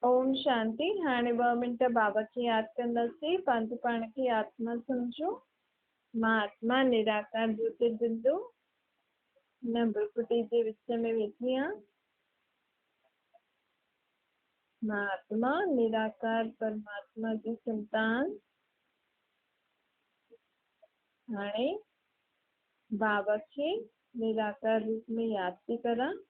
اوم شانتي. هاڻي ٻه منٽ بابا کي ياد ڪنداسين. پنهنجو پاڻ کي آتما سمجهو. مان آتما نراڪار جوتربندو هن ڀرڪٽي جي وچ ۾ ويٺي آهيان. مان آتما نراڪار پرماتما جي سنتان. هاڻي بابا کي نراڪار روپ ۾ ياد ٿي ڪران.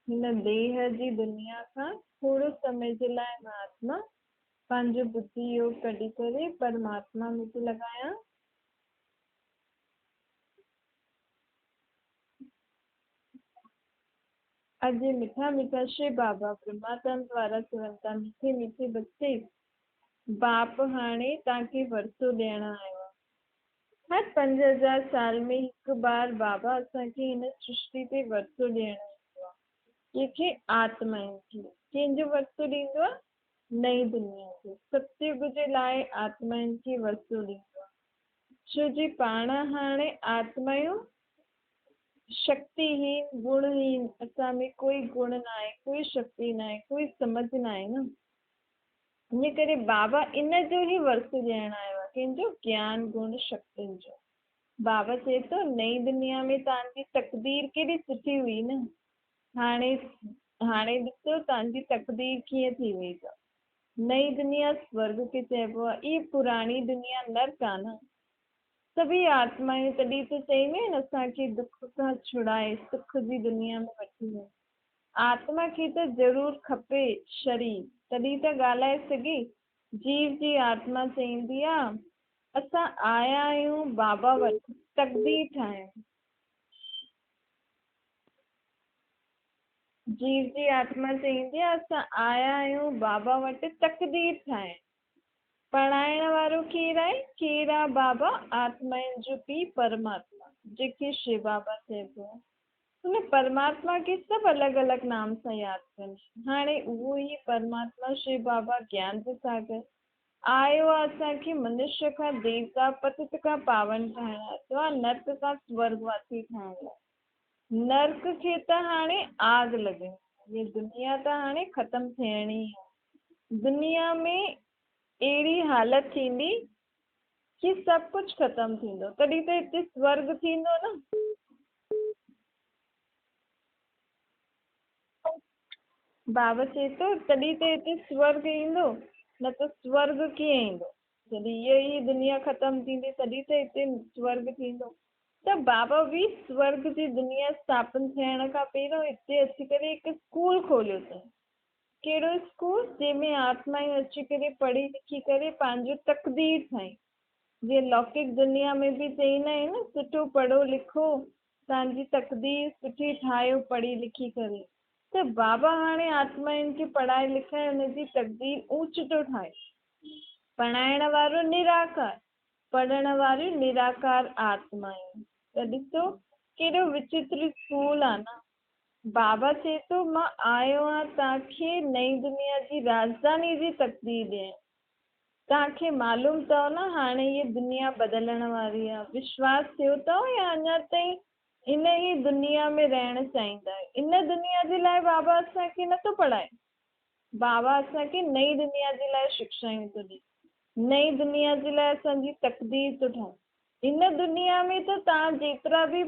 هن ديهه جي دنيا کان ٿورو سمي جي لاء مان آتما پنهنجو ٻڌي يوگ ڪڍي ڪري پرماتما ۾ ٿي لڳايان. اڄ مٺا مٺا شري بابا برهماتند وارا چون ٿا، مٺي مٺي بچي، باپ هاڻي توهان کي ورثو ڏيڻ آيو آهي. هر 5000 سال ۾ هڪ بار بابا اسان کي هن سرشتي تي ورثو ڏيڻ ايندو آهي. ڪنهن کي؟ آتمائن کي. ڪنهن جو ورثو ڏيندو آهي؟ نئين دنيا جو. ستيگ جي لاء آتمائن کي ورثو ڏيندو آهي. ڇو جي پاڻ هاڻي آتمايون شڪتيهين، گڻهين، اسان ۾ ڪوئي گڻ ناهي، ڪوئي شڪتي ناهي، ڪوئي سمجهه ناهي نه. ان ڪري بابا ان جو ئي ورثو ڏيڻ آيو آهي، ڪنهن جو؟ گيان گڻ شڪتين جو. بابا چئي ٿو نئين دنيا ۾ توهان جي تقدير ڪيڏي سٺي هئي نه، هاڻي هاڻي ڏسو توهان جي تقدير ڪيئن ٿي وئي اٿو. نئين دنيا سورڳ کي چئبو آهي، هيء پراڻي دنيا نرڪ آهي نه. سڀئي آتمائون تڏهن ته چئينديون آهن اسان کي دک کان ڇڙائي سک جي دنيا ۾ وٺي وڃ. آتما کي ته ضرور کپي شرير، تڏهن ته ڳالهائي سگهي. جيو جي آتما چئيندي آ، اسان آيا آهيون بابا وٽ تقدير ٺاهڻ. جيو جي آتما چئيندي آ، اسان آيا آهيون بابا وٽ تقدير ٺاهڻ. پڙهائڻ وارو ڪير آهي؟ ڪير آ بابا؟ آتمائن جو پيء پرماتما، جنهن کي شو بابا چئبو آهي. ان پرماتما کي سڀ الڳ الڳ نام سان ياد ڪن. هاڻي اهو ئي پرماتما شو بابا گيان جو ساگر آيو آ اسان کي منشيه کان ديوتا، پتت کان پاون ٺاهڻ اٿوا نرڪ کان سورڳ واسي ٺاهڻ لاء. نرڪ کي ته هاڻي آگ لڳڻي آ. هيء دنيا ته هاڻي ختم ٿيڻي آ. دنيا ۾ اهڙي حالت ٿيندي ڪي سڀ ڪجهه ختم ٿيندو تڏهن ته هتي سورڳ ٿيندو نه. بابا چئي ٿو تڏهن ته هتي سورڳ ايندو نه ته سورڳ ڪيئن ايندو؟ جڏهن هيء ئي دنيا ختم ٿيندي تڏهن ته هتي سورڳ ٿيندو. ته بابا به سورڳ جي دنيا اسٿاپن ٿيڻ کان پهريون هتي اچي ڪري هڪ اسڪول کوليو اٿائين. ڪهڙو اسڪول جنهن ۾ آتمائون اچي ڪري پڙهي لکي ڪري پنهنجو تقدير ٺاهين. جيئن لوڪڪ دنيا ۾ به چئيندا آهن نه سٺو پڙهو لکو توهان جي تقدير سٺي ٺاهيو پڙهي لکي ڪري ته بابا هاڻي آتمائن کي پڙهائي لکائي ان جي تقدير اوچ ٿو ٺاهي. پڙهائڻ وارو نراڪار، پڙهڻ واريون نراڪار آتمائون. ته ڏسو ڪيڏو وچتر اسڪول آ نه. بابا چئي ٿو، مان آيو آهيان توهان کي نئين دنيا جي راڄڌاني جي تقدير ڏيڻ. توهان کي معلوم اٿو نه هاڻي هيء دنيا بدلڻ واري آهي. وشواس ٿيو اٿو يا اڃا تائين ان ئي دنيا ۾ رهڻ چاهيندا آهيو؟ ان دنيا جي لاء بابا اسان کي نٿو پڙهائي. بابا اسان کي نئين دنيا جي لاء شڪشائون ٿو ڏئي. نئين دنيا جي لاء اسان جي تقدير ٿو ٺاهي. ان دنيا ۾ ته توهان جيترا به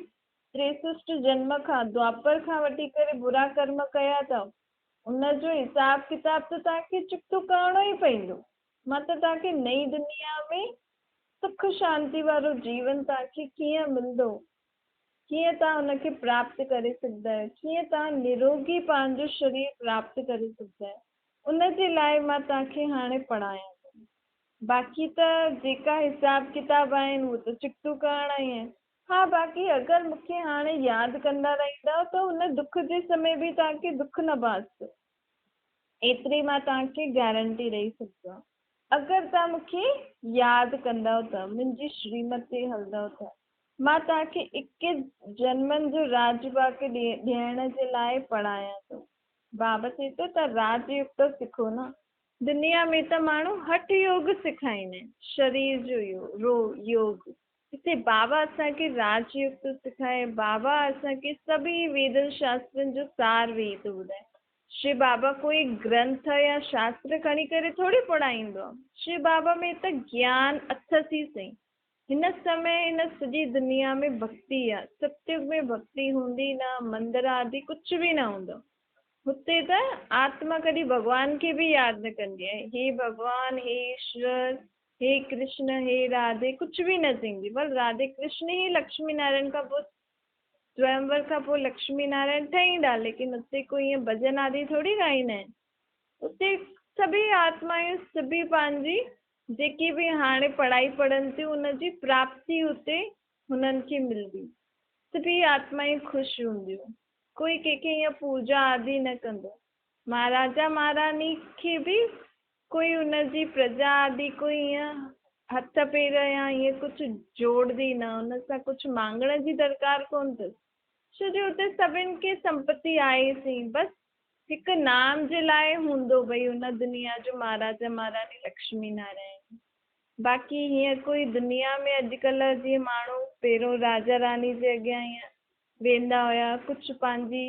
تريسسٽ جنم کان، دوآپر کان وٺي ڪري برا ڪرم ڪيا اٿو، ان جو حساب ڪتاب ته توهان کي چڪتو ڪرڻو ئي پوندو. مان ته توهان کي نئين دنيا ۾ سک شانتي وارو جيون توهان کي ڪيئن ملندو، ڪيئن توهان ان کي پراپت ڪري سگهندا آهيو، ڪيئن توهان نروڳي پنهنجو شرير پراپت ڪري سگهندا آهيو، ان جي لاء مان توهان کي هاڻي پڙهايان ٿو. باقي ته جيڪا حساب ڪتاب آهن، اهو ته چڪتو ڪرڻا ئي آهن. ها باقي اگر مون کي هاڻي ياد ڪندا رهندؤ ته ان دک جي سمي به توهان کي دک نه ڀاسندو. ايتري مان توهان کي گارنٽي ڏئي سگهندو آهيان. اگر توهان مون کي ياد ڪندؤ ته، منهنجي شريمت تي هلندؤ ته، مان توهان کي اڪيس جنمن جو راڄ ڀاڳ ڏيڻ جي لاء پڙهايان ٿو. بابا چئي ٿو ته راڄ يوگ ته سکو نه. دنيا ۾ ته ماڻهو هٺ يوگ سکائيندا آهن، شرير جو يوگ. هتي بابا اسان کي راج يوگ ٿو سکائي، بابا اسان کي سڀئي ويدن شاسترن جو سار ويهي ٿو ٻڌائي. شو بابا ڪوئي گرنٿ يا شاستر کڻي ڪري ٿوري پڙهائيندو آهي. شو بابا ۾ ته گيان اٿس ئي سهي. هن سمي هن سڄي دنيا ۾ ڀڳتي آهي. ستيگ ۾ ڀڳتي هوندي نه، مندر آدي ڪجهه به نه هوندو. هتي ته آتما ڪڏهن ڀڳوان کي به ياد نه ڪندي آهي. هي ڀڳوان، هي ايشور، هي ڪرشن، هي راڌي ڪجهه به نه چئيندي. بس راڌي ڪرشن ئي لڪشمي نارائڻ کان پوء سويمور کان پوء لڪشمي نارائڻ ٺهيندا، ليڪن اتي ڪوئي ائين ڀڄن آدي ٿوري ڳائيندا آهن. اتي سڀئي آتمائون سڀئي پنهنجي جيڪي به هاڻي پڙهائي پڙهن ٿيون ان جي پراپتي اتي هنن کي ملندي. سڀئي آتمائون خوش هونديون. ڪوئي ڪنهن کي ائين پوڄا آدي نه ڪندو. مهاراجا مهاراڻي کي به ڪوئي ان جي پرجا آدي ڪوئي ائين هٿ پير يا ائين ڪجهه جوڙندي نه، ان سان ڪجهه مانگڻ جي درڪار ڪونه اٿس، ڇو جو اتي سڀن کي سمپتي آهي سي، بس هڪ نام جي لاء هوندو ڀئي ان دنيا جو مهاراجا مهاراڻي لڪشمي نارائڻ، باقي هيئن ڪوئي دنيا ۾ اڄڪلهه جيئن ماڻهو پهريون راجا راڻي جي اڳيان ائين ويندا هيا ڪجهه پنهنجي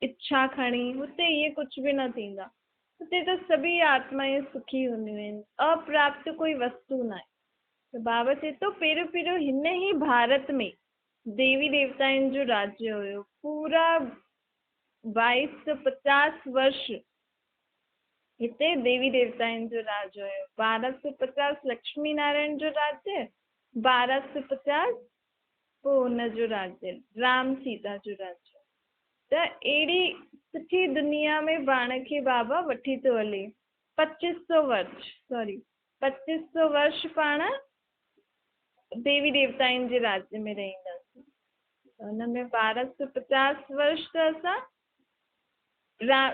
اڇا کڻي، هتي ائين ڪجهه به نه ٿيندو آهي. هتي ته سڀئي آتمائون سکي هونديون آهن، اپراپت ڪوئي وستو ناهي. ته بابا چئي ٿو پهريون پهريون هن ئي ڀارت ۾ ديوي ديوتائن جو راجيه هيو، پورا 2250 ورش هتي ديوي ديوتائن جو راڄ هيو، 1250 لڪشمي نارائڻ جو راجيه، 1250 پوء ان جو راجيه، رام سيتا جو راجيه. ته اهڙي سٺي دنيا ۾ پاڻ کي بابا وٺي ٿو هلي. پچيس سو ورش، سوري، پچيس سو ورش پاڻ ديوي ديوتائن جي راجيه ۾ رهنداسين. ته ان ۾ 1250 ورش ته اسان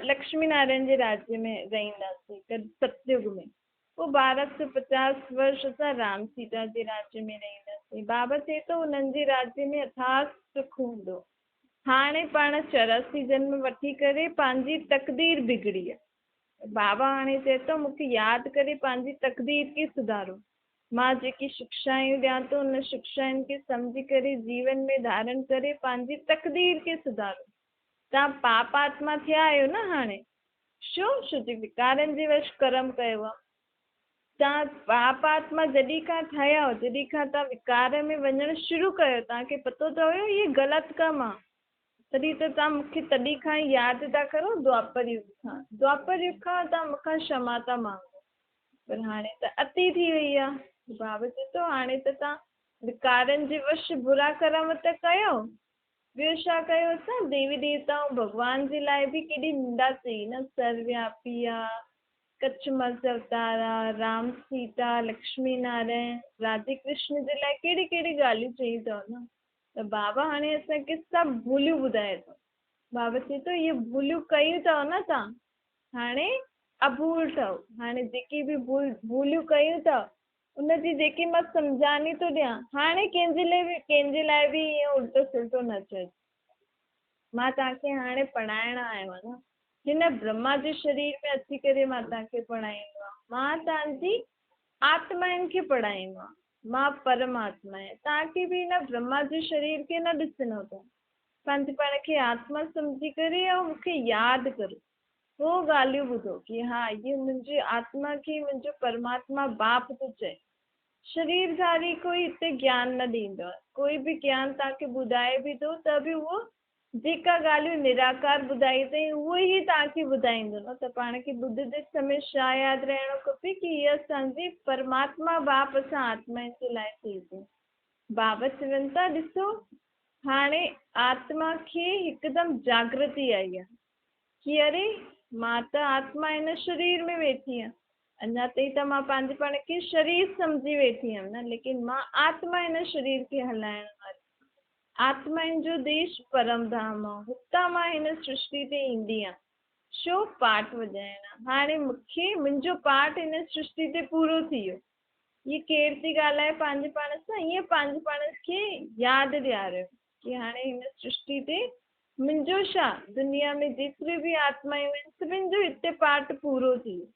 لڪشمي نارائڻ جي راجيه ۾ رهنداسين ستيگ ۾. پوء 1250 ورش اسان رام سيتا جي راجيه ۾ رهنداسين. بابا چئي ٿو انهن جي راجيه ۾ اٿاهه سک هوندو. هاڻي پاڻ 84 جنم وٺي ڪري پنهنجي تقدير بگڙي آ. بابا هاڻي چئي ٿو مون کي ياد ڪري پنهنجي تقدير کي سڌارو. مان جيڪي شڪشائون ڏيان ٿو ان شڪشائن کي سمجهي ڪري جيون ۾ ڌارڻ ڪري پنهنجي تقدير کي سڌارو. توهان پاپ آتما ٿيا آهيو نه هاڻي. ڇو؟ ڇو جو وڪارن جي وش ڪرم ڪيو آ. توهان پاپ آتما جڏهن کان ٺهيا هو، جڏهن کان توهان وڪار ۾ وڃڻ شروع ڪيو، توهان کي پتو ته هيو هي غلط ڪم آ، تڏهن ته توهان مون کي تڏهن کان ئي ياد ٿا ڪرو دوآپر يگ کان، دوآپر يگ کان توهان مون کان شما ٿا مانگو، پر هاڻي ته اتي ٿي وئي آ. بابا چئي ٿو هاڻي ته توهان وڪارن جي وش برا ڪرم ته ڪيو، ٻيو ڇا ڪيو اسان ديوي ديوتائون ڀڳوان جي لاء به ڪيڏي نندا چئي نه سروياپي آ، ڪڇ مس اوتار آ، رام سيتا، لڪشمي نارائڻ، راڌي ڪرشن جي لاء ڪهڙي ڪهڙي ڳالهيون چئي اٿئو نه ته بابا هاڻي اسان کي سڀ ڀوليون ٻڌائي ٿو. بابا چئي ٿو اهي ڀوليون ڪيون اٿئو نه توهان هاڻي ابول اٿئو هاڻي جيڪي به ڀوليون ڪيون اٿئو ان جي جيڪي مان سمجهاڻي ٿو ڏيان، هاڻي ڪنهن جي لاء به ڪنهن جي لاء به ائين الٽو سلٽو نه چئجو. مان توهان کي هاڻي پڙهائڻ آيو آهيان نه. هن برهما جي شرير ۾ اچي ڪري مان توهان کي پڙهائيندو آهيان. مان توهان جي آتمائن کي پڙهائيندو آهيان. مان پرماتما آهيان. توهان کي به هن برهما جي شرير کي نه ڏسڻو اٿو. پنهنجي پاڻ کي آتما سمجهي ڪري ۽ مون کي ياد ڪريو. پوء ڳالهيون ٻڌو ڪي ها هيء منهنجي آتما کي منهنجو پرماتما باپ ٿو چئي. شرير ڌاري ڪوئي هتي گيان نه ڏيندو آهي. ڪوئي به گيان توهان کي ٻڌائي به ٿو ته به اهو جيڪا ڳالهيون نراڪار ٻڌائي اٿئي اهو ئي توهان کي ٻڌائيندو نه ته پاڻ کي ٻڌندي سمي ڇا ياد رهڻو کپي ڪي هيء اسان جي پرماتما باپ اسان آتمائن جي لاء ٿئي ٿو. بابا چون ٿا ڏسو هاڻي آتما کي هڪدم جاگرتي آئي آهي. ڪي اري! مان ته آتما هن شرير ۾ ويٺي آهيان. اڃا تائين ته مان پنهنجي پاڻ کي شرير سمجهي ويٺي هيم نه، ليڪن مان آتما هن شرير کي هلائڻ واري آهيان. آتمائن جو ديش پرم ڌام آهي. هتان مان هن سرشتي تي ايندي آهيان. ڇو پاٺ وڄائڻ. هاڻي مون کي منهنجو پاٺ هن سرشتي تي پورو ٿي ويو. هيء ڪير ٿي ڳالهائي پنهنجي پاڻ سان؟ ائين پنهنجي پاڻ کي ياد ڏياريو ڪي هاڻي هن سرشتي تي منهنجو ڇا، دنيا ۾ جيتريون به آتمائون آهن، سڀن جو هتي پارٽ پورو ٿي ويو.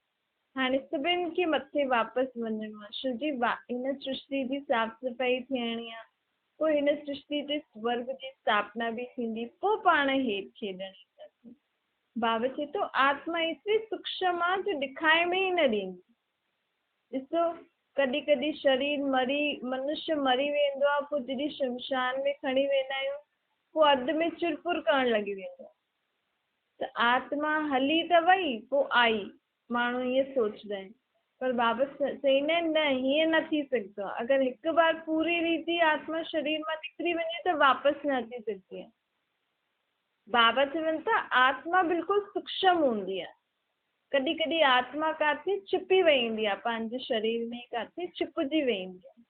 هاڻي سڀني کي مٿي واپس وڃڻو آهي، ڇو جي هن سرشتي جي صاف صفائي ٿيڻي آهي، پوء هن سرشتي تي سورڳ جي اسٿاپنا به ٿيندي، پوء پاڻ هيٺ کيڏڻ اينداسين. بابا چئي ٿو، آتما ايتري سوڪشم آهي جو ڏکائي ۾ ئي نه ڏيندي. ڏسو، ڪڏهن ڪڏهن شرير مري، منشيه مري ويندو آهي، پوء جڏهن شمشان ۾ کڻي ويندا آهيون، پوء اڌ ۾ چرپر ڪرڻ لڳي ويندو آهي ته آتما هلي ته وئي، پوء آئي. ماڻهو ائين سوچدا آهن پر بابا چئيندا آهن نه هيئن نه ٿي سگهندو آهي اگر هڪ بار پوري ريتي آتما شرير مان نڪري وڃي ته واپس نه اچي سگهندي آهي. بابا چون ٿا آتما بلڪل سوڪشم هوندي آهي ڪڏهن ڪڏهن آتما ڪاٿي ڇپي ويندي آهي پنهنجي شرير ۾ ڪاٿي ڇپجي ويندي آهي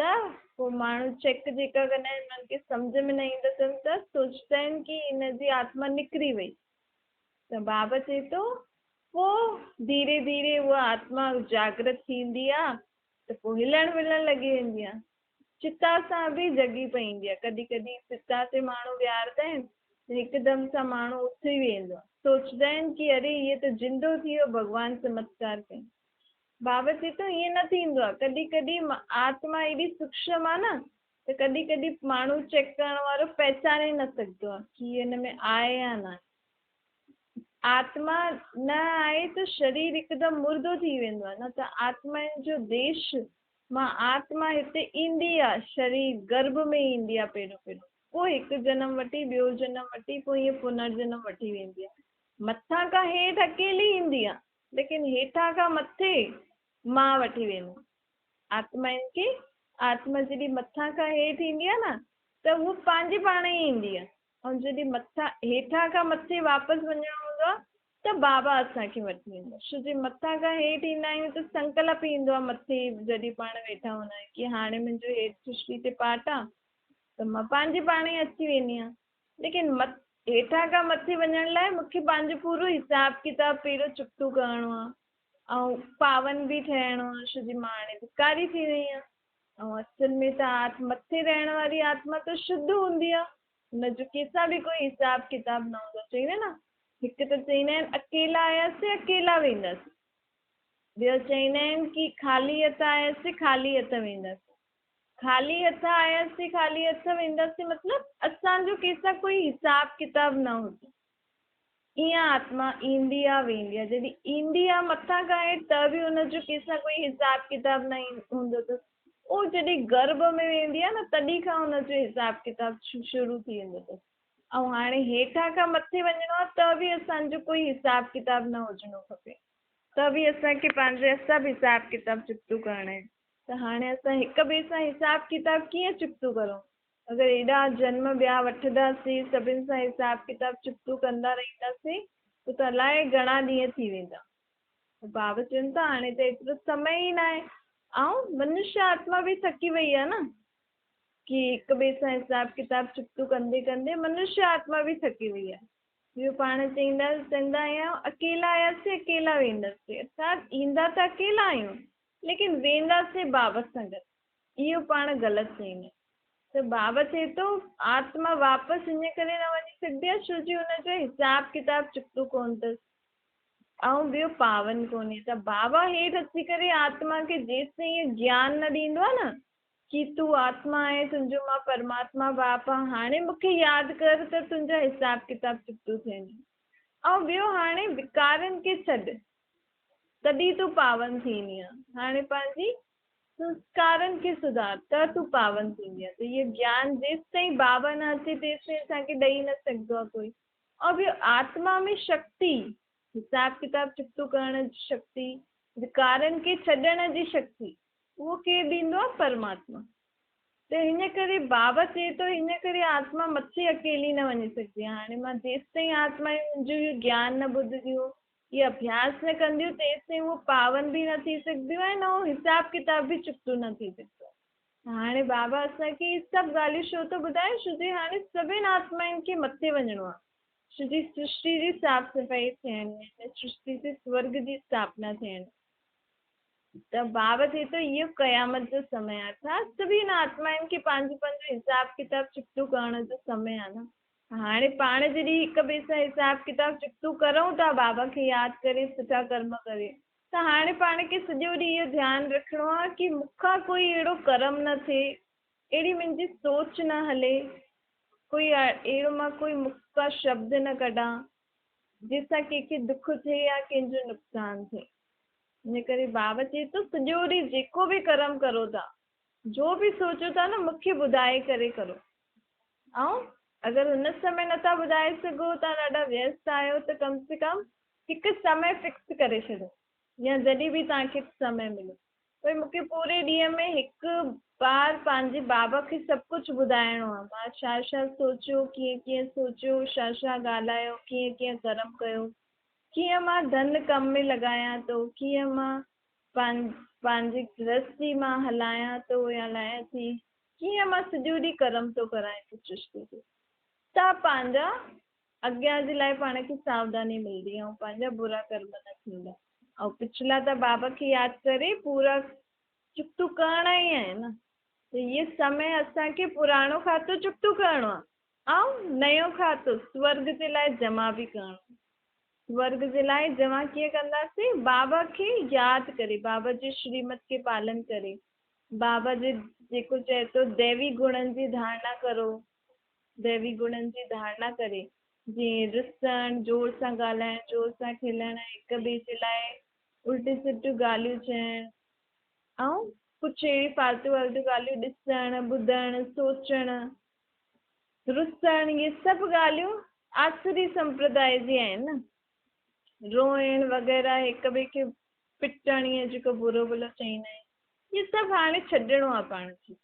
ته پوء ماڻهو چيڪ جيڪا ڪندا آهن انهن کي سمجهه ۾ نه ايندو اٿن ته سوچدا آهن ڪي هن جي آتما نڪري وئي ته بابا چئي ٿو، پوء ڌيري ڌيري اها آتما جاڳرت ٿيندي آ ته پوء هلڻ ملڻ لڳي ويندي آ. چتا سان به جڳي پئيندي آ. ڪڏهن ڪڏهن چتا تي ماڻهو ويهاردا آهن ته هڪدم سان ماڻهو اٿي ويندو آ. سوچدا آهن ڪي اري هيء ته زندو ٿي ويو ڀڳوان چمتڪار ڪيو. بابا چئي ٿو ائين نه ٿيندو آ. ڪڏهن ڪڏهن آتما ايڏي سوڪشم آ نه ته ڪڏهن ڪڏهن ماڻهو چيڪ ڪرڻ وارو پهچاني نه سگهندو آهي ڪي هن ۾ آهي يا نه آهي. آتما نه آهي ته شرير هڪدم مردو ٿي ويندو آهي نه ته آتمائن جو ديش مان آتما هتي ايندي آهي شرير گرڀ ۾ ايندي آهي پهريون پهريون پوء هڪ جنم وٺي ٻيو جنم وٺي پوء ائين پنرجنم وٺي ويندي آهي مٿان کان هيٺ اڪيلي ايندي آهي ليڪن هيٺان کان مٿي مان وٺي ويندو آتمائن کي آتما جڏهن مٿان کان هيٺ ايندي آهي نه ته هوء پنهنجي پاڻ ئي ايندي آهي ۽ جڏهن مٿان هيٺان کان مٿي واپس وڃڻو هوندو آهي ته بابا اسان کي وٺي ويندو آهي ڇو جي مٿان کان هيٺ ايندا آهيون ته سنڪلپ ايندو آهي مٿي جڏهن پاڻ ويٺا هوندا آهيون ڪي هاڻي منهنجو هيٺ سرشتي تي پاٺ آهي ته مان پنهنجي پاڻ ئي اچي ويندي آهيان ليڪن هيٺان کان مٿي وڃڻ لاء مون کي پنهنجو پورو حساب ڪتاب پهريون چڪتو ڪرڻو آهي ۽ پاون به ٺهڻو آ ڇو جي مان هاڻي وڪاري ٿي وئي آهيان ۽ اصل ۾ ته مٿي رهڻ واري آتما ته شڌ هوندي آ ان جو ڪنهن سان به ڪوئي حساب ڪتاب نه هوندو آ چئيندا نه هڪ ته چئيندا آهن اڪيلا آياسين اڪيلا وينداسين ٻيو چئيندا آهن ڪي خالي هٿ آياسين خالي هٿ وينداسين خالي هٿ آياسين خالي هٿ وينداسين مطلب اسان جو ڪنهن سان ڪوئي حساب ڪتاب نه هجي ايئن آتما ايندي آ ويندي آ، جڏهن ايندي آ مٿان کان هيٺ ته به ان جو ڪنهن سان ڪوئي حساب ڪتاب نه هوندو اٿس، اهو جڏهن گرڀ ۾ ويندي آ نه تڏهن کان ان جو حساب ڪتاب شروع ٿي ويندو اٿس ۽ هاڻي هيٺان کان مٿي وڃڻو آ ته به اسان جو ڪوئي حساب ڪتاب نه هجڻو کپي ته به اسان کي پنهنجا سڀ حساب ڪتاب چڪتو ڪرڻا آهن ته هاڻي اسان هڪ ٻئي سان حساب ڪتاب ڪيئن چڪتو ڪرون؟ اگر ايڏا جنم ٻيا وٺنداسين، سڀن سان حساب ڪتاب چڪتو ڪندا رهنداسين ته ته الائي گهڻا ڏينهن ٿي ويندا. ته بابا چون ٿا هاڻي ته ايترو سمي ئي ناهي. ۽ منشيه آتما به ٿڪي وئي آهي نه ڪي هڪ ٻئي سان حساب ڪتاب چڪتو ڪندي ڪندي منشيه آتما به ٿڪي وئي آهي. اهو پاڻ چئيندا آهيون اڪيلا آياسين اڪيلا وينداسين. ارٿات ايندا ته اڪيلا آهيون ليڪن وينداسين بابا سان گڏ. اهو پاڻ غلط چئيندا ته بابا چئي ٿو آتما واپس ان ڪري نه وڃي سگهندي آهي ڇو جي ان جو حساب ڪتاب چڪتو ڪونه اٿس ۽ ٻيو پاون ڪونهي ته بابا هيٺ اچي ڪري آتما کي جيستائين اهو گيان نه ڏيندو آهي نه ڪي تون آتما آهين تنهنجو مان پرماتما باپ آهيان هاڻي مون کي ياد ڪر ته تنهنجا حساب ڪتاب چڪتو ٿين ۽ ٻيو هاڻي وڪارن کي ڇڏ تڏهن تون پاون ٿيندينء هاڻي پنهنجي سنسڪارن کي سڌار ته تون پاون ٿيندينء. ته اهو گيان جيستائين بابا نه اچي تيستائين اسان کي ڏئي نه سگهندو آهي ڪوئي. ۽ ٻيو آتما ۾ شڪتي، حساب ڪتاب چڪتو ڪرڻ جي شڪتي، وڪارن کي ڇڏڻ جي شڪتي، اهو ڪير ڏيندو آهي؟ پرماتما. ته ان ڪري بابا چئي ٿو ان ڪري آتما مٿي اڪيلي نه وڃي سگهندي آهي. هاڻي مان جيستائين آتما منهنجو اهو گيان نه ٻڌنديون، اهي اڀياس نه ڪنديون تيستائين اهو پاون به نه ٿي سگهنديون ۽ نه اهو حساب ڪتاب به چڪتو نه ٿي سگهندو. هاڻي بابا اسان کي اهي سڀ ڳالهيون ڇو ٿو ٻڌائي؟ ڇو جي هاڻي سڀن آتمائن کي مٿي وڃڻو آهي. ڇو جي سرشٽي جي صاف صفائي ٿيڻي آهي ۽ سرشٽي تي سورڳ جي اسٿاپنا ٿيڻي آهي. ته بابا چئي ٿو اهو قيامت جو سمي آهي. ارٿات سڀن آتمائن کي پنهنجو پنهنجو حساب ڪتاب چڪتو ڪرڻ جو سمي آهي نه. هاڻي پاڻ جڏهن هڪ ٻئي سان حساب ڪتاب چڪتو ڪرون ٿا بابا کي ياد ڪري سٺا ڪرم ڪري ته هاڻي پاڻ کي سڄو ڏينهن اهو ڌيان رکڻو آهي ڪي مون کان ڪوئي اهڙو ڪرم نه ٿئي، اهڙي منهنجي سوچ نه هلي، ڪوئي اهڙو مان ڪوئي مک کان شبد نه ڪڍان جنهن سان ڪنهن کي دک ٿئي يا ڪنهن جو نقصان ٿئي. ان ڪري بابا چئي ٿو سڄو ڏينهن جيڪو به ڪرم ڪرو ٿا، جو به سوچو ٿا نه مون کي ٻڌائي ڪري ڪرو. ۽ اگر هن سمي نٿا ٻڌائي سگهو، توهان ڏاڍا ويست آهيو ته ڪم سي ڪم هڪ سمي فڪس ڪري ڇڏيو يا جڏهن به توهان کي سمي ملي ڀئي مون کي پوري ڏينهن ۾ هڪ بار پنهنجي بابا کي سڀ ڪجهه ٻڌائڻو آهي مان ڇا ڇا سوچيو ڪيئن ڪيئن سوچيو ڇا ڇا ڳالهايو ڪيئن ڪيئن ڪرم ڪيو ڪيئن مان ڌن ڪم ۾ لڳايان ٿو ڪيئن مان پنهنجي گرهستي مان هلايان ٿو يا هلايان ٿي ڪيئن مان سڄو ڏينهن ڪرم ٿو ڪران هڪ سرشتي تي ته پنهنجا اڳيان جي لاء پاڻ کي ساوڌاني ملندي ۽ پنهنجا برا ڪرم نه ٿيندا. ۽ پڇلا ته بابا کي ياد ڪري پورا چڪتو ڪرڻا ئي آهن نه. ته هيء سمي اسان کي پراڻو کاتو چڪتو ڪرڻو آهي ۽ نيو کاتو سورڳ جي لاء جمع به ڪرڻو آهي. سورڳ جي لاء جمع ڪيئن ڪنداسين؟ بابا کي ياد ڪري، بابا جي شريمت کي پالن ڪري، بابا جي جيڪو چئي ٿو ديوي گڻن جي ڌارڻا ڪرو، ديوي گڻن جي ڌارڻا ڪري، جيئن رسڻ، زور سان ڳالهائڻ، زور سان کلڻ، هڪ ٻئي جي لاء الٽيون سلٽيون ڳالهيون چئڻ ۽ ڪجهه اهڙيون فالتو والتو ڳالهيون ڏسڻ، ٻڌڻ، سوچڻ، رسڻ، اهي سڀ ڳالهيون آسري سمپرداء جي آهن نه. روئڻ وغيره، هڪ ٻئي کي پٽڻ يا جيڪو برو ڀلو چئيندا آهن، اهي سڀ هاڻي ڇڏڻو آهي پاڻ کي.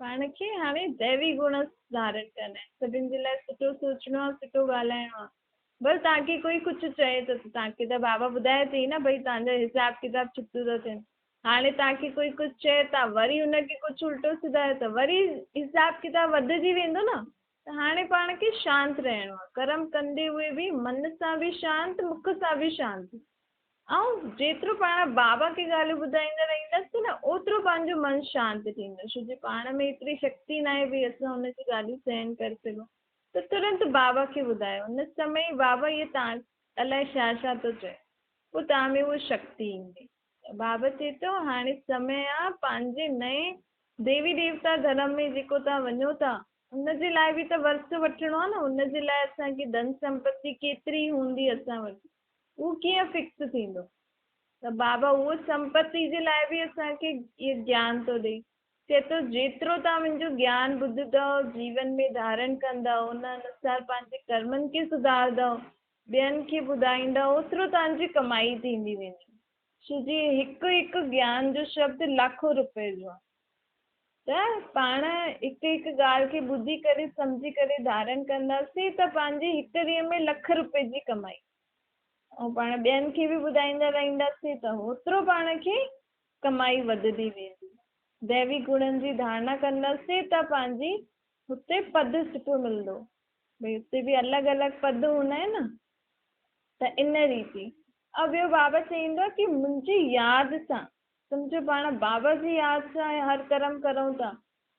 پاڻ کي هاڻي ديوي گڻ ڌارڻ ڪرڻا آهن. سڀن جي لاء سٺو سوچڻو آهي، سٺو ڳالهائڻو آهي. ڀل توهان کي ڪوئي ڪجهه چئي ٿو ته توهان کي ته بابا ٻڌايو اٿئي نه ڀئي توهان جا حساب ڪتاب ڇٽو ٿا ٿين. هاڻي توهان کي ڪوئي ڪجهه چئي توهان وري ان کي ڪجهه الٽو سڌايو ته وري حساب ڪتاب وڌجي ويندو نه. ته هاڻي پاڻ کي شانت رهڻو آهي. ڪرم ڪندي هئي به من سان به شانت، مک سان به شانت. ۽ جيترو پاڻ بابا کي ڳالهيون ٻڌائيندا رهنداسين نه اوترو پنهنجو من شانت ٿيندو ڇو جي پاڻ ۾ ايتري شڪتي ناهي ڀئي اسان ان جون ڳالهيون سهن ڪري سگهون ته ترنت بابا کي ٻڌايو ان سمي ئي بابا اهي تان الائي ڇا ڇا ٿو چئي پوء تان ۾ اها شڪتي ايندي ته بابا چئي ٿو هاڻي سمي آ پنهنجي نئين ديوي ديوتا ڌرم ۾ جيڪو تان وڃو ٿا ان جي لاء به ته ورثو وٺڻو آ نه ان جي لاء اسان کي ڌن سمپتي ڪيتري هوندي اسان وٽ اهو ڪيئن فڪس ٿيندو؟ ته بابا اهو سمپتي جي لاء به اسان کي اهو گيان ٿو ڏئي. چئي ٿو جيترو توهان منهنجو گيان ٻڌندؤ، جيون ۾ ڌارڻ ڪندؤ، ان انوسار پنهنجي ڪرمن کي سڌارندؤ، ٻين کي ٻڌائيندؤ، اوترو توهان جي ڪمائي ٿيندي ويندي. ڇو جي هڪ هڪ گيان جو شبد لاکو روپئي جو آهي. ته پاڻ هڪ هڪ ڳالهه کي ٻڌي ڪري سمجهي ڪري ڌارڻ ڪنداسين ته پنهنجي هڪ ڏينهن ۾ لک روپئي جي ڪمائي ۽ پاڻ ٻين کي به ٻڌائيندا رهنداسين ته هوترو پاڻ کي ڪمائي وڌندي ويندي. ديوي گڻن جي ڌارڻا ڪنداسين ته پنهنجي هتي پد سٺو ملندو. ڀئي هتي به الڳ الڳ پد هوندا آهن نه ته ان ريتي. ۽ ٻيو بابا چئيندو آهي ڪي منهنجي ياد سان سمجهو پاڻ بابا جي ياد سان هر ڪرم ڪرون ٿا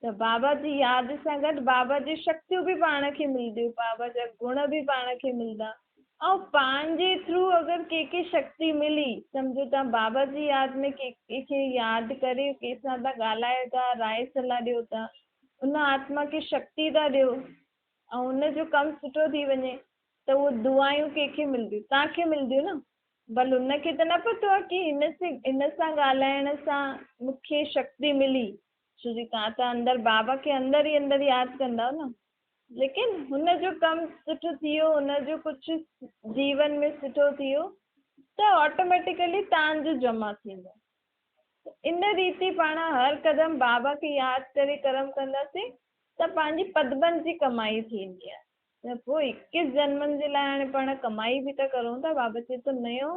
ته بابا جي ياد سان گڏ بابا جي شڪتيون به پاڻ کي ملنديون، بابا جا گڻ به پاڻ کي ملندا ۽ پنهنجي ٿرو اگر ڪنهن کي شڪتي ملي، سمجهو توهان بابا جي ياد ۾ ڪنهن کي ياد ڪري ڪنهن سان ٿا ڳالهايو ٿا، راء صلاح ڏيو ٿا، ان آتما کي شڪتي ٿا ڏيو ۽ ان جو ڪم سٺو ٿي وڃي ته اهي دعايون ڪنهن کي ملنديون؟ توهان کي ملنديون نه. ڀل هن کي ته نه پتو آهي ڪي هن سان ڳالهائڻ سان مون کي شڪتي ملي، ڇو جي توهان ته اندر بابا کي اندر ئي اندر ياد ڪندؤ نه. ليڪن هن جو ڪم سٺو ٿي ويو، هن جو ڪجهه جيون ۾ سٺو ٿي ويو ته آٽوميٽيڪلي توهان جو جمع ٿيندو. ته ان ريتي پاڻ هر قدم بابا کي ياد ڪري ڪرم ڪنداسين ته پنهنجي پدمن جي ڪمائي ٿيندي آهي. ته پوء اڪيس جنمن جي لاء هاڻي پاڻ ڪمائي به ته ڪرون ٿا. بابا چئي ٿو نيو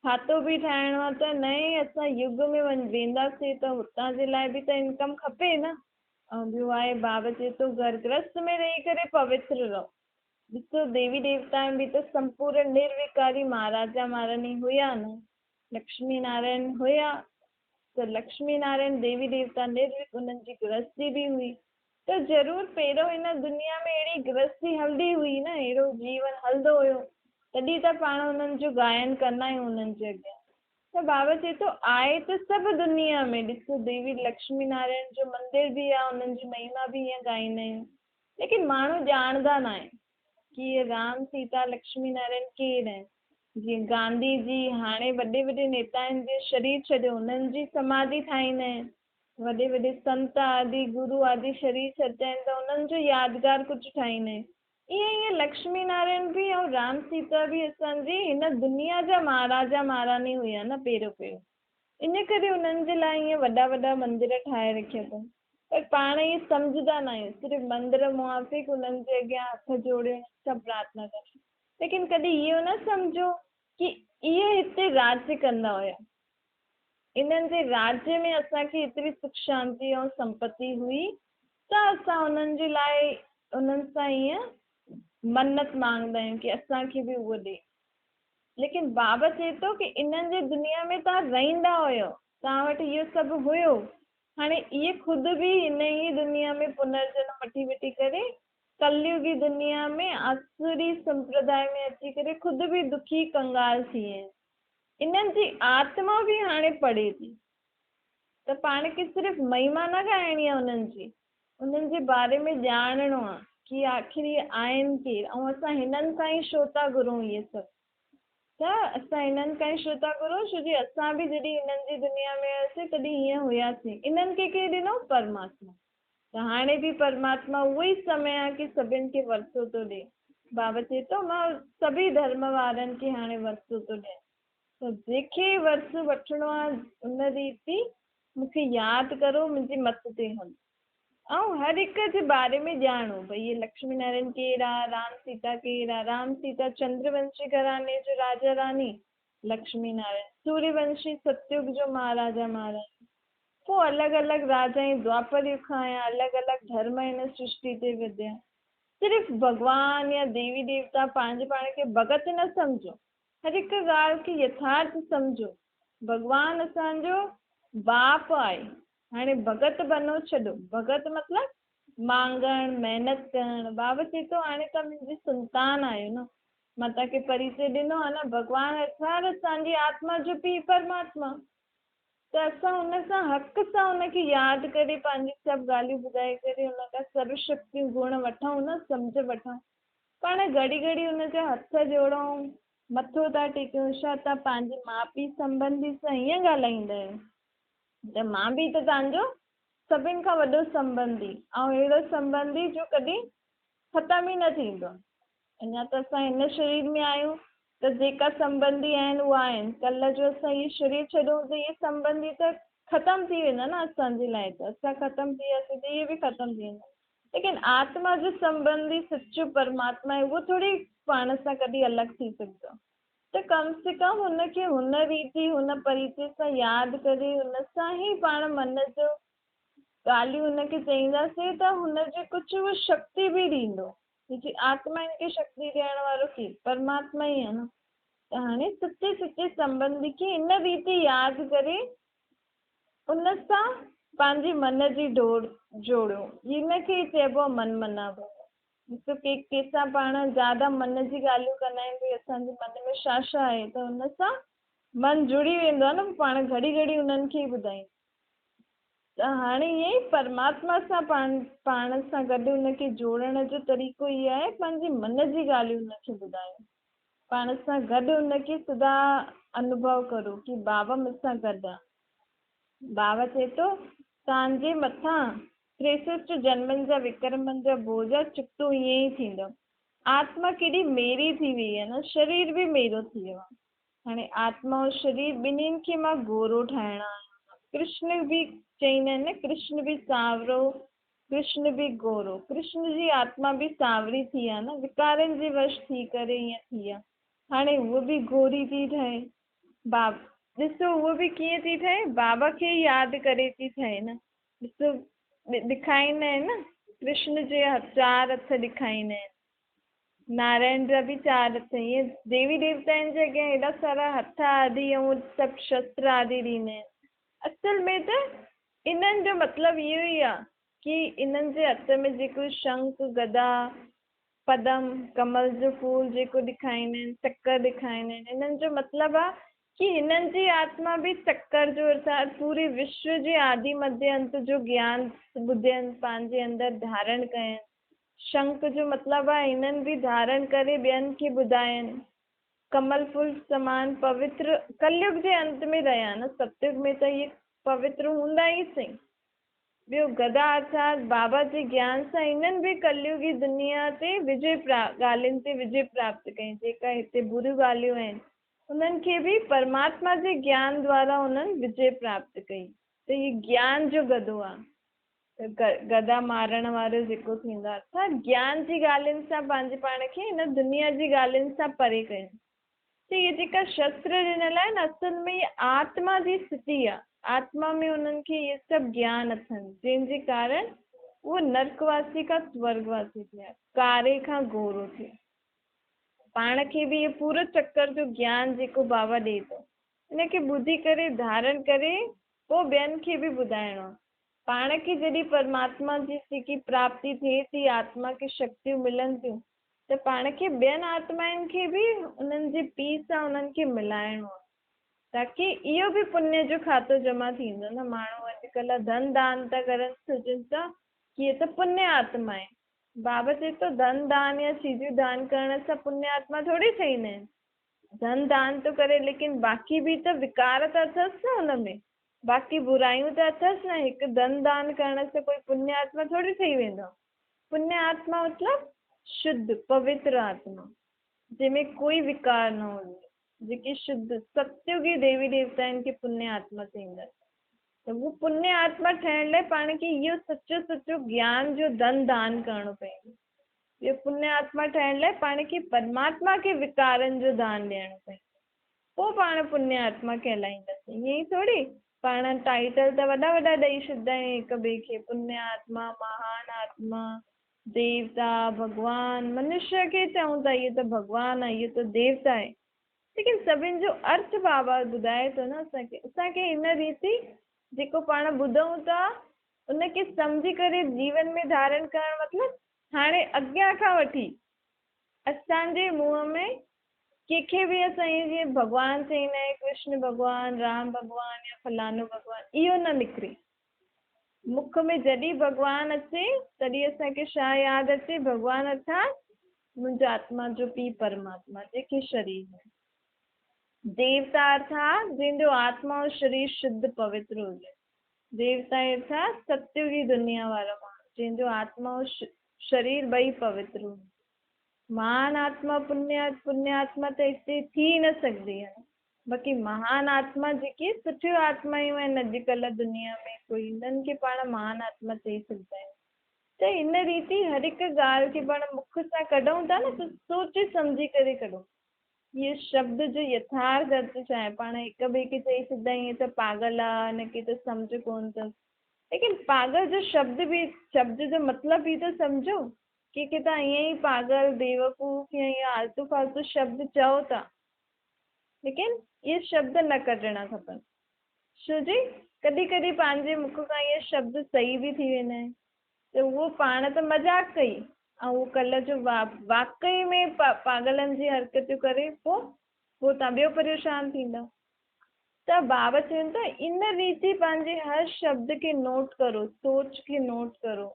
کاتو به ٺاهڻو آهي ته نئين اسان يگ ۾ وينداسين ته هتان جي لاء به ته انڪم کپي نه. ۽ ٻيو آهي بابا چئي ٿو گهر گرهست ۾ رهي ڪري پوتر رهو. ڏسو ديوي ديوتائن به ته سمپورن نرويڪاري مهاراجا مهاراڻي هيا نه. لڪشمي نارائڻ هيا ته لڪشمي نارائڻ ديوي ديوتا نرويڪ انهن جي گرهستي به هئي. ته ضرور پهريون هن دنيا ۾ اهڙي گرهستي هلندي هئي نه، اهڙو جيون هلندو هيو، تڏهن ته پاڻ انهن جو گائن ڪندا آهيون انهن جي اڳيان. ته بابا چئي ٿو آهي ته سڀ دنيا ۾، ڏسو ديوي لڪشمي نارائڻ جو مندر به آهي، انهن جي مهما به ائين ڳائيندا آهيون، ليڪن ماڻهو ڄاڻندا نه آهن ڪي اهي رام سيتا لڪشمي نارائڻ ڪير آهن. جيئن گانڌي جي هاڻي وڏي وڏي نيتائن جي شرير ڇڏيو انهن جي سماڌي ٺاهيندا آهن، وڏي وڏي سنت آدي گرو آدي شرير ڇڏيا آهن ته انهن جو يادگار ڪجهه ٺاهيندا آهن. ائين ائين لڪشمي نارائڻ به ۽ رام سيتا به اسان جي هن دنيا جا مهاراجا مهاراڻي هيا نه پهريون پهريون، ان ڪري انهن جي لاء ائين وڏا وڏا مندر ٺاهي رکيا اٿن، پر پاڻ ائين سمجهندا نه آهيون، صرف مندر موافق انهن جي اڳيان هٿ جوڙي انهن سان پرارٿنا ڪرڻ، ليڪن ڪڏهن اهو نه سمجهو ڪي اهي هتي راڄ ڪندا هيا، انهن جي راڄ ۾ اسان کي ايتري سک شانتي ۽ سمپتي هئي ته اسان انهن جي لاء انهن سان ائين منت مانگندا آهيون ڪي اسان کي به اهو ڏي. ليڪن بابا چئي ٿو ڪي انهن جي دنيا ۾ توهان رهندا هيو، توهان وٽ اهو سڀ هيو، هاڻي اهي خود به هن ئي دنيا ۾ پنرجنم وٺي وٺي ڪري ڪليوگي دنيا ۾ آسوري سمپرداء ۾ اچي ڪري خود به دکي ڪنگال ٿي ويا آهن. انهن جي آتما به هاڻي پڙهي ٿي. ته پاڻ کي صرف مهما نه ڳائڻي آهي انهن جي، انهن جي باري ۾ ڄاڻڻو آهي ڪي آخر اهي آهن ڪير ۽ اسان هنن کان ئي ڇو ٿا گهرون اهي سڀ. ته اسان هنن کان ئي ڇو ٿا گهرون ڇو جي اسان به جڏهن هنن جي دنيا ۾ هياسين تڏهن هيئن هياسين. انهن کي ڪنهن ڏنو؟ پرماتما. ته هاڻي به پرماتما اهو ئي سمي آهي ڪي سڀن کي ورثو ٿو ڏي. بابا چئي ٿو مان سڀئي ڌرم وارن کي هاڻي ورثو ٿو ڏيان. ته جيڪي ورثو وٺڻو آ ان ريت مون کي ياد ڪرو، منهنجي مت تي هلو ۽ هر هڪ جي باري ۾ ڄاڻو، ڀئي هي لڪشمي نارائڻ ڪير آ، رام سيتا ڪير آ، رام سيتا چندر ونشي گهراڻي جو راجا راڻي، لڪشمي نارائڻ سوريه ونشي ستيگ جو مهاراجا مهاراڻي، پوء الڳ الڳ راجائين دوآپر يگ کان آيا، الڳ الڳ ڌرم هن سرشٽي تي وڌيا. صرف ڀڳوان يا ديوي ديوتا پنهنجي پاڻ کي ڀڳت نه سمجهو، هر هڪ ڳالهه کي يٿارٿ سمجهو. ڀڳوان اسان جو باپ آهي. هاڻي ڀڳت بنو ڇڏو. ڀڳت مطلب مانگڻ، محنت ڪرڻ. بابا چئي ٿو هاڻي توهان منهنجي سنتان آهيو نه. مان توهان کي پريچي ڏنو آهي نه. ڀڳوان ارٿات اسان جي آتما جو پيء پرماتما. ته اسان ان سان حق سان ان کي ياد ڪري پنهنجي سڀ ڳالهيون ٻڌائي ڪري ان کان سرو شڪتيون گڻ وٺون نه سمجهه وٺون. پاڻ گهڙي گهڙي ان جا هٿ جوڙون، مٿو ٿا ٽيڪيون، ڇا توهان پنهنجي ماء پيء سنٻنڌي سان ائين ڳالهائيندا آهيو؟ ته مان به ته توهان جو سڀن کان وڏو سنٻنڌي ۽ اهڙو سنٻنڌي جو ڪڏهن ختم ئي نه ٿيندو. اڃا ته اسان هن شرير ۾ آهيون ته جيڪا سنٻنڌي آهن اها آهن، ڪلهه جو اسان هي شرير ڇڏيون ته اهي سنٻنڌي ته ختم ٿي ويندا نه اسان جي لاء ته اسان ختم ٿي وياسين ته اهي به ختم ٿي ويندا. ليڪن آتما جو سنٻنڌي سچو پرماتما آهي اهو ٿوري پاڻ سان ڪڏهن الڳ ٿي سگهندو آهي ته ڪم سي ڪم هن کي هن ريتي هن پريچي سان ياد ڪري هن سان ئي پاڻ من جو ڳالهيون هن کي چئينداسين ته هن جي ڪجهه اهو شڪتي به ڏيندو جي آتما هن کي شڪتي ڏيڻ وارو ڪير پرماتما ئي آهي نه ته هاڻي سچي سچي سنٻنڌي کي ان ريتي ياد ڪري ان سان پنهنجي من جي ڊوڙ جوڙيو. ان کي ئي چئبو آهي من منا ڀو. ڏسو ڪي ڪنهن سان پاڻ زياده من جي ڳالهيون ڪندا آهيون ڀئي اسان جي من ۾ ڇا ڇا آهي ته ان سان من جڙي ويندو آهي نه پوء پاڻ گهڙي گهڙي انهن کي ئي ٻڌائيندا ته هاڻي ائين ئي پرماتما سان پاڻ پاڻ سان گڏ ان کي جوڙڻ جو طريقو اهو آهي پنهنجي من جي ڳالهيون ان کي ٻڌايو. پاڻ سان گڏ ان کي سدا انوڀو ڪرو ڪي بابا مون سان گڏ آ. بابا چئي ٿو، توهان جي مٿان 63 جنمن جا وڪرمن جا بوجا چڪتو ائين ئي ٿيندو. آتما ڪيڏي ميري ٿي ويئي آ نه، شرير به ميرو ٿي ويو آ. هاڻي آتما ۽ شرير ٻنهين کي مان گورو ٺاهڻ آيو آهيان. ڪرشن به چئيندا آهن نه ڪرشن به سانورو ڪرشن به گورو. ڪرشن جي آتما به سانوري ٿي آ نه، وڪارن جي وش ٿي ڪري ائين ٿي آ. هاڻي هوء به گوري ٿي ٺهي. باب، ڏسو هوء به ڪيئن ٿي ٺهي، بابا کي ئي ياد ڪري ٿي ٺهي نه. ڏسو ڏکائيندا آهن نه، ڪرشن جي چار هٿ ڏکائيندا آهن. نارائڻ جا به چار هٿ، ائين ديوي ديوتائن جي اڳيان ايڏا سارا هٿ آدي ۽ سڀ شستر آدي ڏيندا آهن. اصل ۾ ته انهن جو مطلب اهو ئي آ ڪي انهن جي هٿ ۾ جيڪو شنک، گدا، پدم، ڪمل جو ڦول جيڪو ڏکائيندا آهن، چڪر ڏکائيندا آهن، انهن جو مطلب آ ڪي هنن جي آتما به چڪر جو ارٿات پوري وشو جي آدي مڌيه انت جو گيان ٻڌين پنهنجي اندر ڌارڻ ڪين. شنک جو مطلب آهي هنن به ڌارڻ ڪري ٻين کي ٻڌائين. ڪمل ڦل سمان پوتر ڪليگ جي انت ۾ رهيا نه ستيگ ۾ ته اهي پوتر هوندا ئي سهي. ٻيو گدا ارٿات بابا جي گيان سان هنن به ڪليگي دنيا تي وجي ڳالهين تي وجي پراپت ڪئي جيڪا هتي بريون ڳالهيون آهن انهن کي به پرماتما جي گيان دوارا انهن وجي پراپت ڪئي ته هي گيان جو گدو آ ته گدا مارڻ وارو جيڪو ٿيندو آ ارٿات گيان جي ڳالهين سان پنهنجي پاڻ کي هن دنيا جي ڳالهين سان پري ڪيو. ته اهي جيڪا شستر ڏنل آهن اصل ۾ اهي آتما جي سٿي آهي، آتما ۾ انهن کي اهي سڀ گيان اٿن، جنهن جي ڪارڻ اهو نرڪواسي کان سورڳواسي ٿيا، ڪاري کان گورو ٿيا. پاڻ کي به اهو پورو چڪر جو گيان جيڪو بابا ڏئي ٿو، ان کي ٻڌي ڪري ڌارڻ ڪري پوء ٻين کي به ٻڌائڻو آهي. پاڻ کي جڏهن پرماتما جي جيڪي پراپتي ٿئي ٿي، آتما کي شڪتيون ملن ٿيون، ته پاڻ کي ٻين آتمائن کي به انهن جي پيء سان انهن کي ملائڻو آهي تاڪي اهو به پڃ جو کاتو جمع ٿيندو نه ماڻهو اڄڪلهه ڌن دان ٿا ڪرن سوچن ٿا ڪي هي ته پڃ آتما آهي بابا چئي ٿو ڌن دان يا چيزون دان ڪرڻ سان پڃ آتما ٿوري ٺهيندا آهن ڌن دان ٿو ڪري ليڪن باقي به ته وڪار ته اٿس نه ان ۾ باقي برايون ته اٿس نه هڪ ڌن دان ڪرڻ سان ڪوئي پڃ آتما ٿوري ٺهي ويندو پڃ آتما مطلب شڌ پوتر آتما جنهن ۾ ڪوئي وڪار نه هجي، جيڪي شڌ ستيوگي ديوي ديوتائن کي پڃ آتما چئيندا آهن. ته اهو پڃ آتما ٺهڻ لاء پاڻ کي اهو سچو سچو گيان جو ڌن دان ڪرڻو پوندو. اهو پڃ آتما ٺهڻ لاء پاڻ کي پرماتما کي وڪارن جو دان ڏيڻو پوندو. پوء پاڻ پڃ آتما ڪهلائينداسين. ائين ئي ٿوري پاڻ ٽائيٽل ته وڏا وڏا ڏئي ڇڏيندا آهيون هڪ ٻئي کي، پڃ آتما، مهان آتما، ديوتا، ڀڳوان، منشيه کي چئون ٿا اهو ته ڀڳوان آهي، اهو ته ديوتا آهي. ليڪن سڀن جو ارٿ بابا ٻڌائي ٿو نه اسان کي. اسان کي هن ريتي جيڪو پاڻ ٻڌون ٿا ان کي سمجهي ڪري جيون ۾ ڌارڻ ڪرڻ مطلب هاڻي اڳيان کان وٺي اسان جي منهن ۾ ڪنهن کي به اسان ائين جيئن ڀڳوان چئيندا آهيون ڪرشن ڀڳوان، رام ڀڳوان يا فلانو ڀڳوان اهو نه نڪري. مک ۾ جڏهن ڀڳوان اچي تڏهن اسان کي ڇا ياد اچي ڀڳوان ارٿات منهنجو آتما جو پيء پرماتما جنهن کي شرير ۾. ديوتا ارٿات جنهن جو آتما ۽ شرير شڌ پوتر هجي. ديوتا ارٿات ستيوگي دنيا وارو ماڻهو جنهن جو آتما ۽ شرير ٻئي پوتر هجي. مهان آتما پڃ آتما ته هتي ٿي ئي نه سگهندي آهي. باقي مهان آتما جيڪي سٺيون آتمائون آهن اڄڪلهه دنيا ۾ ڪوئي انهن کي پاڻ مهان آتما چئي سگهندا آهيون. ته ان ريتي هر هڪ ڳالهه کي پاڻ مک سان ڪڍون ٿا نه ته سوچي سمجهي ڪري ڪڍون. اهو شبد جو يٿارٿ ارٿ ڇا آهي؟ پاڻ هڪ ٻئي کي چئي سگهندا آهيون هي ته پاڳل آهي هن کي ته سمجهه ڪونه اٿس. ليڪن پاڳل جو شبد به شبد جو مطلب به ته سمجهو. ڪي ڪي ته ائين ئي پاڳل، بيوقوف يا اهي آلتو فالتو شبد چئو ٿا، ليڪن اهي شبد نه ڪڍڻا کپن. ڇو جي ڪڏهن ڪڏهن پنهنجي مک کان اهي شبد صحيح به ٿي ويندا آهن ته اهو پاڻ ته مذاق ڪئي ۽ اهو ڪلهه جو واقعي ۾ پاڳلن جي حرڪتيون ڪري پوء پوء توهان ٻيو پريشان ٿيندؤ. ته بابا چون ٿا ان ريتي پنهنجي هر شبد کي نوٽ ڪرو، سوچ کي نوٽ ڪرو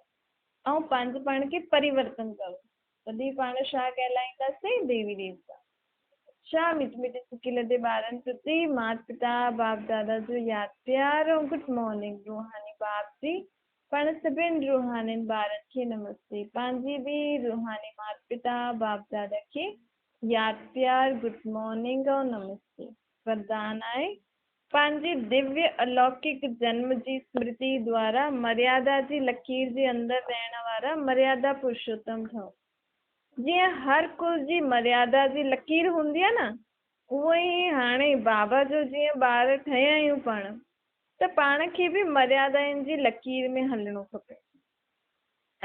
۽ پنهنجي پاڻ کي پريورتن ڪرو. تڏهن پاڻ ڇا ڪهلائينداسين؟ ديوي ديوتا. ڇا مٺي مٺي سڪي لڌي ٻارن پرتي مات پتا باپ دادا جو ياد پيار ۽ گڊ مارننگ روحاني باپ جي پاڻ سڀن روحانين ٻارن کي نمستي پنهنجي به روحاني مات پتا باپ دادا کي ياد پيار گڊ مارننگ ۽ نمستي وردان آهي پنهنجي دويه الوڪڪ جنم جي سمرتي دوارا مريادا جي لڪير جي اندر رهڻ وارا مريادا پرشوتم ٺهو. جيئن هر ڪل جي مريادا جي لڪير هوندي آهي نه، اونئن ئي هاڻي بابا جو جيئن ٻار ٺهيا آهيون پاڻ، ته پاڻ کي به مريادائن جي لڪير ۾ هلڻو کپي.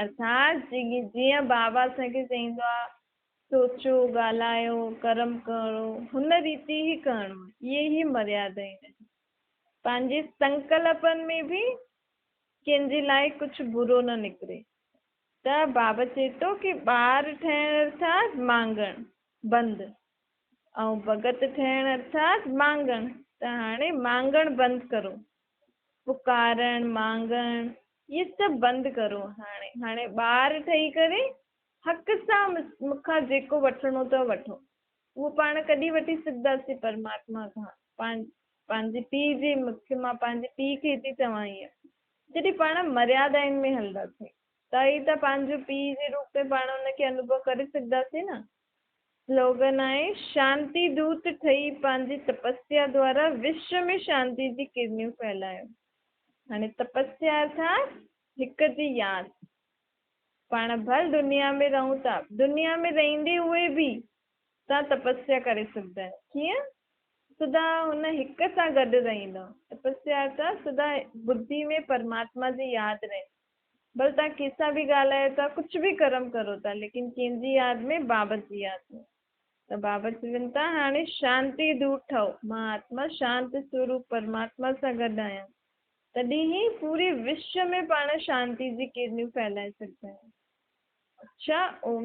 ارٿات جيئن بابا اسان کي چئيندو آهي سوچو، ڳالهايو، ڪرم ڪرو، هن ريتي ئي ڪرڻو آهي. اهي ئي مريادائون آهن. پنهنجي سنڪلپن ۾ به ڪنهن جي لاء ڪجهه برو نه نڪري. ته بابا چئي ٿو ڪي ٻار ٺهڻ ارٿات مانگڻ بند. ۽ ڀڳت ٺهڻ ارٿات مانگڻ. ته هاڻي مانگڻ بند ڪرو. پڪارڻ، مانگڻ، اهي سڀ بند ڪرو. هاڻي هاڻي ٻار ٺهي ڪري حق سان مون کان جيڪو وٺڻو اٿو وٺو. اهو پاڻ ڪڏهن وٺي سگهنداسين پرماتما کان؟ پنهنجي پيء جي مک مان پنهنجي پيء کي ٿي چوان ائين. جڏهن پاڻ مريادائن ۾ هلنداسين ته ئي ته پنهنجو پيء جي روپ ۾ پاڻ ان کي انوڀو ڪري سگهنداسين نه. سلوگن آهي، شانتي دوت ٺهي پنهنجي تپسيا دوارا وشو ۾ شانتي جي ڪرنيون ڦهلايو. هاڻي تپسيا ارٿات هڪ جي ياد. پاڻ ڀل دنيا ۾ رهون ٿا، دنيا ۾ رهندي هئي به توهان تپسيا ڪري سگهندا آهيو. ڪيئن؟ سدا هن هڪ سان گڏ رهندؤ. تپسيا ارٿات سدا ٻڌي ۾ پرماتما جي ياد رهي. ڀل توهان ڪنهن سان به ڳالهايو ٿا، ڪجهه به ڪرم ڪرو ٿا، ليڪن ڪنهن جي ياد ۾؟ بابت جي ياد ۾. ته بابت چون ٿا، هاڻي شانتي دوت ٺهو، مان آتما شانت سوروپ پرماتما سان گڏ آهيان، تڏهن ئي پوري وشو ۾ پاڻ شانتي جي ڪرنيون ڦهلائي سگهندا آهيون. اڇا اوم.